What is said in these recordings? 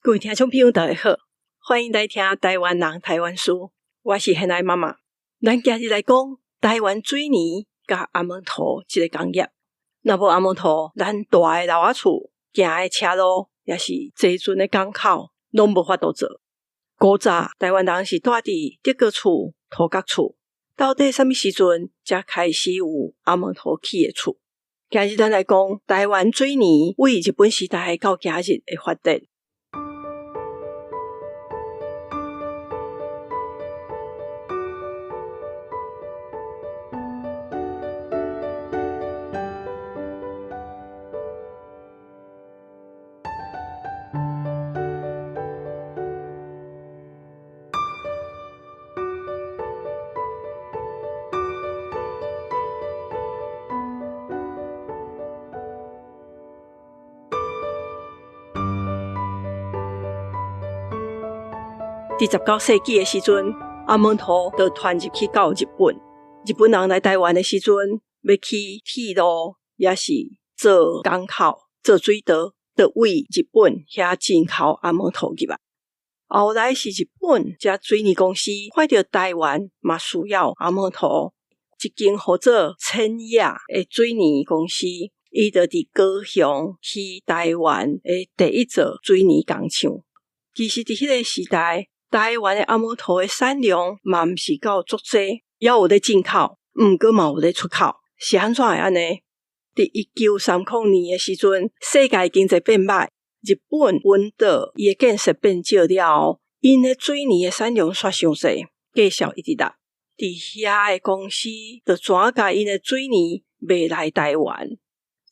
各位聽眾朋友，大家好，歡迎來聽台灣人台灣事。我是現愛媽媽。咱今日來講台灣水泥佮紅毛塗這个工業。若無紅毛塗，咱蹛的樓仔厝、行的車路，抑是坐船的港口，攏無法度做。古早台灣人是蹛佇德國厝、塗角厝，到底啥物時陣才開始有紅毛塗起的厝？今日咱來講台灣水泥為日本時代到今日的發展。佇19世紀的時陣，紅毛塗就傳入去到日本。日本人來台灣的時陣，欲起鐵路，抑是做港口、做水道，就為日本遐進口紅毛塗入來。後來是日本這水泥公司看著台灣嘛需要紅毛塗，一間號做千野的水泥公司，伊就佇高雄起台灣的第一座水泥工廠。其實佇彼个時代，台灣的紅毛塗的產量嘛毋是夠足濟，猶有咧進口，毋過嘛有咧出口，是按怎會按呢？佇1930年的時陣，世界經濟變歹，日本本島伊的建設變少了後，𪜶的水泥的產量煞傷濟，價數一直落。佇遐的公司就轉共𪜶的水泥賣來台灣，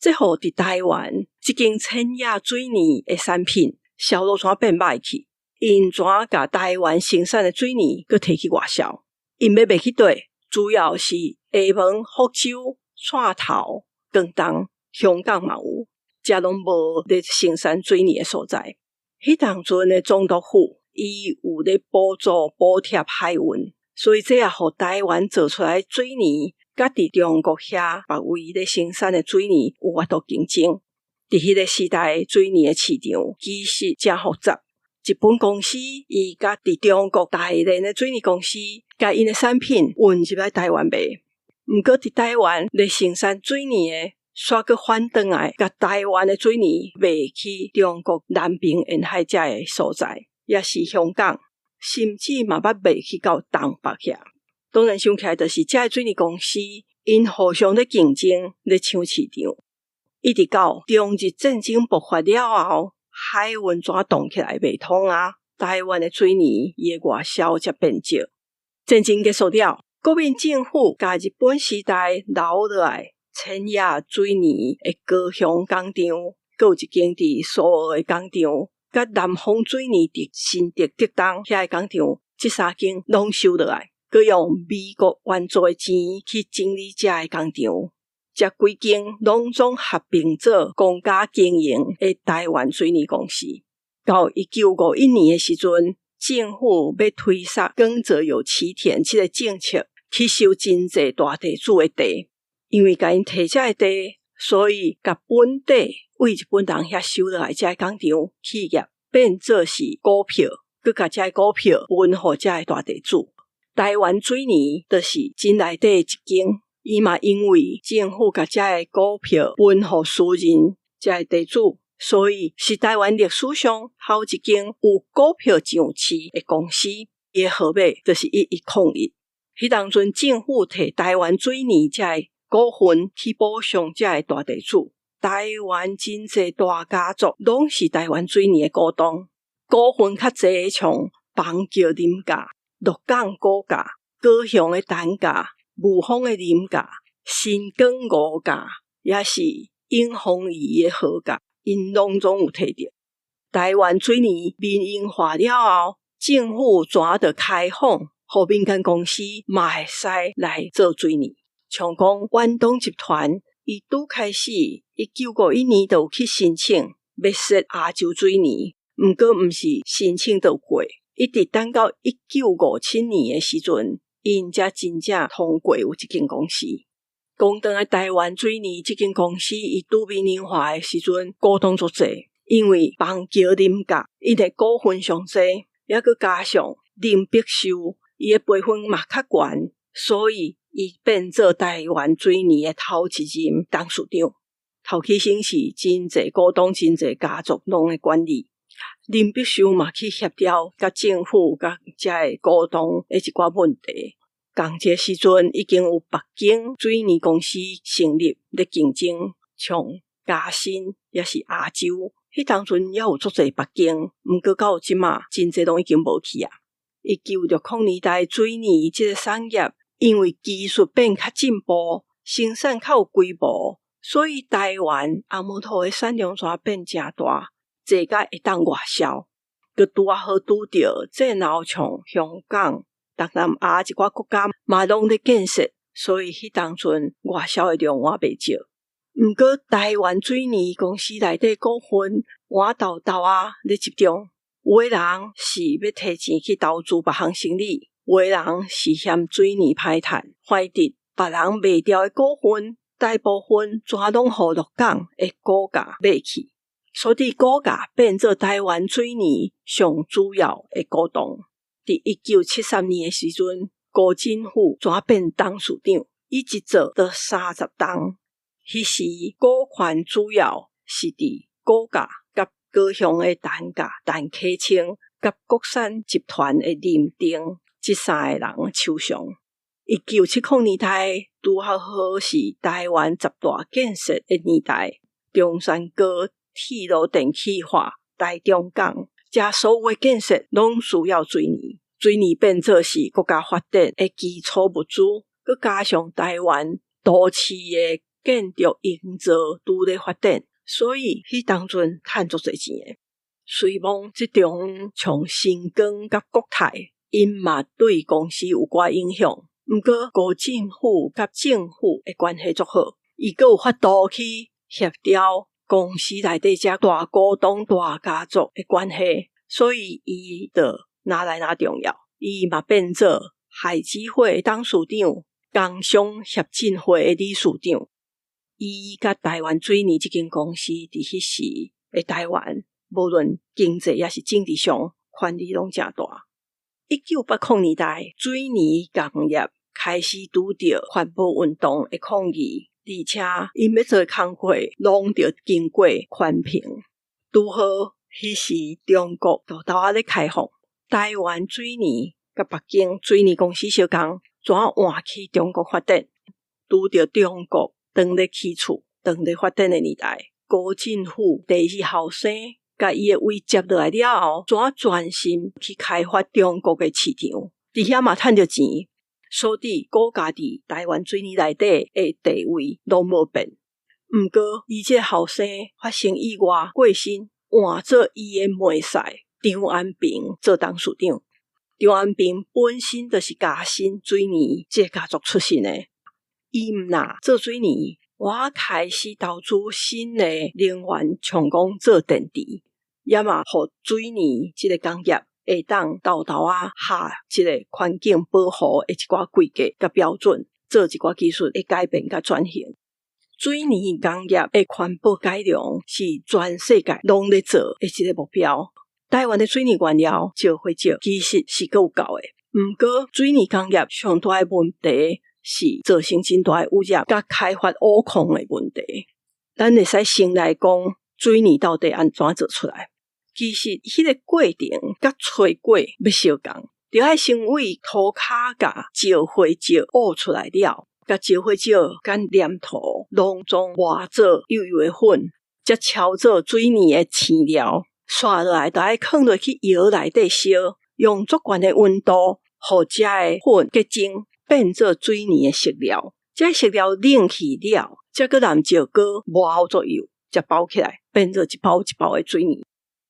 這予佇台灣這間千野水泥的產品銷路怎變歹去？𪜶怎共台灣生產的水泥閣提去外銷？𪜶欲賣去佗？主要是廈門、福州、汕頭、廣東、香港嘛有，遮攏無咧生產水泥的所在。彼當陣的總督府，伊有咧補助補貼海運，所以這也予台灣做出來水泥，佮佇中國遐別位咧生產的水泥有法度競爭。佇彼个時代，水泥的市場其實誠複雜。日本公司伊佮佇中國大連的水泥公司，共𪜶的產品運入來台灣賣。毋過佇台灣咧生產水泥的，煞閣反轉來，共台灣的水泥賣去中國南邊沿海遮的所在，抑是香港，甚至嘛捌賣去到東北遐。當然想起來，就是遮的水泥公司，𪜶互相咧競爭，咧搶市場。一直到中日戰爭爆發了後，海運怎動起來袂通啊？台灣的水泥伊的外銷才變少。戰爭結束了，國民政府共日本時代留落來千野水泥的高雄工廠，閣有一間佇蘇澳的工廠，佮南豐水泥佇新竹竹東遐的工廠，這三間攏收落來，閣用美國援助的錢去整理遮的工廠。這幾間攏總合併做公家經營的台灣水泥公司。到1951年的時陣，政府欲推捒耕者有其田這个政策，去收真濟大地主的地，因為共𪜶提這个地，所以共本地為日本人遐收落來這个工廠企業變做是股票，閣共這个股票分予這个大地主。台灣水泥就是這內底一間。伊嘛因為政府共這个股票分予私人這个地主，所以是台灣歷史上頭一間有股票上市的公司。伊的號碼就是1101。彼當陣政府提台灣水泥這个股份去補償這个大地主，台灣真濟大家族攏是台灣水泥的股東，股份較濟像板橋林家、鹿港郭家、高雄的陳家、霧峰的林家、新港吳家，抑是永豐餘的何家，𪜶攏總有提著。台灣水泥民營化了後，政府怎就開放，予民間公司嘛會使來做水泥。像講遠東集團，伊拄開始1951年就有去申請欲設亞洲水泥，毋過毋是申請就過，一直等到1957年的時陣。𪜶才真正通過有這間公司。講轉來台灣水泥這間公司，伊拄民營化的時陣，股東足濟，因為邦橋林甲𪜶的股份上濟，猶閣加上林伯壽伊的輩份嘛較懸，所以伊變做台灣水泥的頭一任董事長。頭起先是真濟股東、真濟家族攏咧管理。林伯壽嘛去協調佮政府佮遮个股東的一寡問題。仝一个時陣已經有北京水泥公司成立咧競爭，像嘉新抑是亞洲。彼當陣猶有足濟北京，毋過到這馬真濟攏已經無去啊。1960年代水泥這个產業，因為技術變較進步，生產較有規模，所以台灣紅毛土的產量煞變誠大，濟甲會當外銷。閣拄仔好拄著戰後像香港、東南亞一寡國家嘛攏咧建設，所以彼當陣外銷的量也袂少。毋過台灣水泥公司內底股份換沓沓仔咧集中，有的人是欲提錢去投資別項生意，有的人是嫌水泥歹趁，反正別人賣掉的股份，大部分全攏予鹿港的股價買去，所以股價變做台灣水泥上主要的股東。佇1973年的時陣，辜振甫轉變董事長，伊一做就30冬。彼時股權主要是佇高價佮高雄的陳家陳啟清佮國產集團的林定這三个人手上。1970年代拄好好是台灣十大建設的年代，中山高鐵路電氣化、台中港，遮所有的建設攏需要水泥，水泥變做是國家發展的基礎物資，閣加上台灣都市的建築營造拄咧發展，所以彼當陣趁足濟錢的。雖罔這中像新光佮國泰，𪜶嘛對公司有寡影響。毋過辜振甫佮政府的關係足好，伊閣有法度去協調公司內底遮大股東、大家族的關係，所以伊就愈來愈重要。伊嘛變做海基會董事長、工商協進會的理事長。伊佮台灣水泥這間公司佇彼時的台灣，無論經濟抑是政治上，權力攏誠大。1980年代，水泥工業開始拄著環保運動的抗議，而且𪜶欲做的工課攏著經過環評。拄好彼時中國沓沓仔咧開放，台灣水泥佮北京水泥公司相仝，怎換去中國發展？拄著中國當咧起厝、當咧發展的年代，辜振甫第二後生，共伊的位接落來了後，怎專心去開發中國的市場？佇遐嘛趁著錢，所以股價佇台灣水泥內底的地位攏無變。毋過，伊這个後生發生意外過身，換做伊的妹婿張安平做董事長。張安平本身就是嘉新水泥這个家族出身的。伊毋若做水泥，我開始投資新的能源，像講做電池，也嘛予水泥這个工業會當沓沓仔合這个環境保護的一寡規格佮標準，做一寡技術的改變佮轉型。水泥工業的環保改良是全世界攏咧做的一個目標。台灣的水泥原料石灰石其實是閣有夠的，毋過水泥工業上大的問題是造成真大的污染，佮開發挖礦的問題。咱會使先來講水泥到底按怎做出來？其實彼个過程佮炊粿欲相仝，著愛先為塗跤共石灰石挖出來了，共石灰石佮黏土攏總磨做幼幼的粉，才敲做水泥的餡料。煞落來，著愛囥落去窯內底燒，用足懸的溫度，予遮的粉結晶，變做水泥的熟料。這熟料冷去了，才閣淋石膏磨做幼，才包起來，變做一包一包的水泥。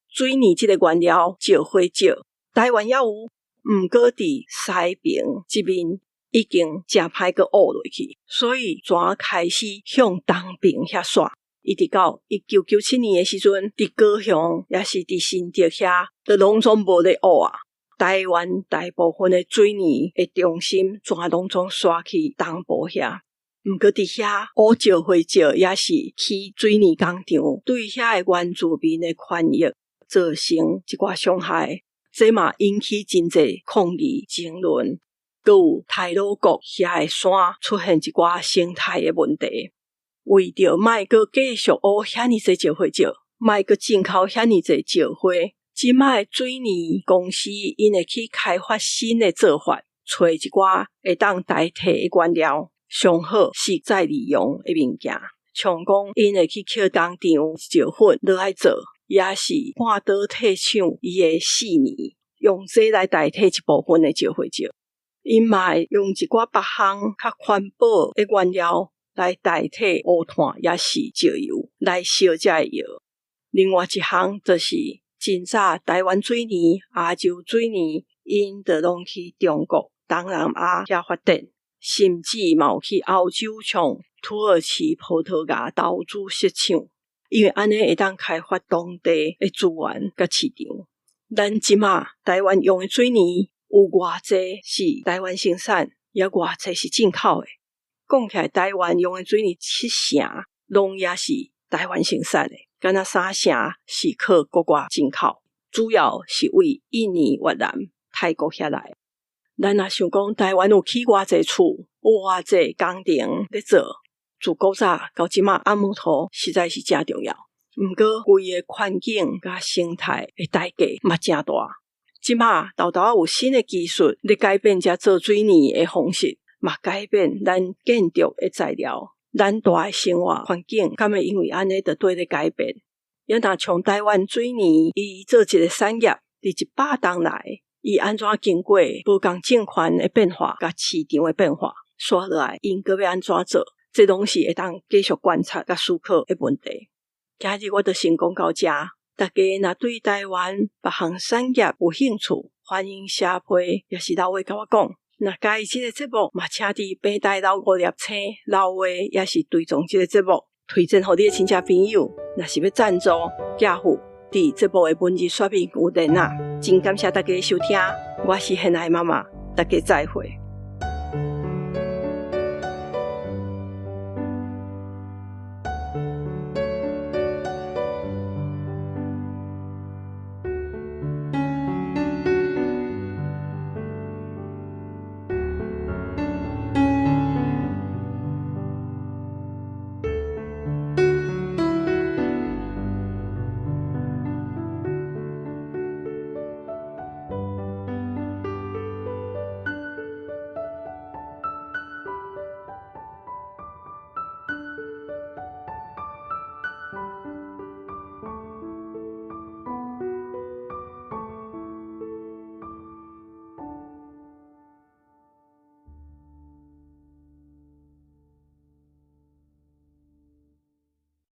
水泥這个原料石灰石，台灣也有，毋過佇西爿這面已經誠歹閣挖落去，所以怎開始向東爿遐徙。一直到1997年的時陣，佇高雄抑是佇新竹遐，都攏總無咧挖啊。台灣大部分的水泥的中心，全攏總徙去東部遐。毋過佇遐挖石灰石，抑是起水泥工廠，對遐个原住民的權益造成一寡傷害，這嘛引起真濟抗議爭論。閣有太魯閣遐个山出現一寡生態的問題，為著莫閣繼續挖遐爾濟石灰石，莫閣進口遐爾濟石灰，這擺水泥公司𪜶會去開發新的做法，揣一寡會當代替的原料，上好是再利用的物件，像講𪜶會去抾工廠石粉落來做，抑是半導體廠伊的矽泥，用這來代替一部分的石灰石。𪜶嘛會用一寡別項較環保的原料來代替烏炭，抑是石油來燒這个窯。另外一項就是真早台灣水泥、亞洲水泥，𪜶就攏去中國、東南亞遐發展，甚至嘛有去歐洲，像土耳其、葡萄牙投資設廠，因為按呢會當開發當地的資源佮市場。咱這馬台灣用的水泥有偌濟是台灣生產，抑偌濟是進口的。講起來，台灣用的水泥七成攏抑是台灣生產的，敢若三成是靠國外進口，主要是為印尼、越南、泰國遐來。咱若想講台灣有起偌濟厝，有偌濟工程咧做，自古早到這馬，紅毛土實在是誠重要。毋過規个環境佮生態的代價嘛誠大。這馬沓沓有新的技術咧改變這做水泥的方式，嘛改變咱建築的材料，咱蹛的生活環境，敢會因為按呢就綴咧改變？抑若像台灣水泥，伊做一个產業，佇100冬來，伊按怎經過無仝政權的變化，佮市場的變化，煞落來，𪜶閣欲按怎做？這攏是會當繼續觀察佮思考的問題。今日我就先講到遮。大家若對台灣別項產業有興趣，歡迎寫批，抑是留話共我講。若佮意這个節目，嘛請佇平台留五粒星，留話，抑是追蹤這个節目，推薦予你的親戚朋友。若是欲贊助，寄付佇節目的文字說明有連仔。真感謝大家的收聽，我是現愛媽媽，大家再會。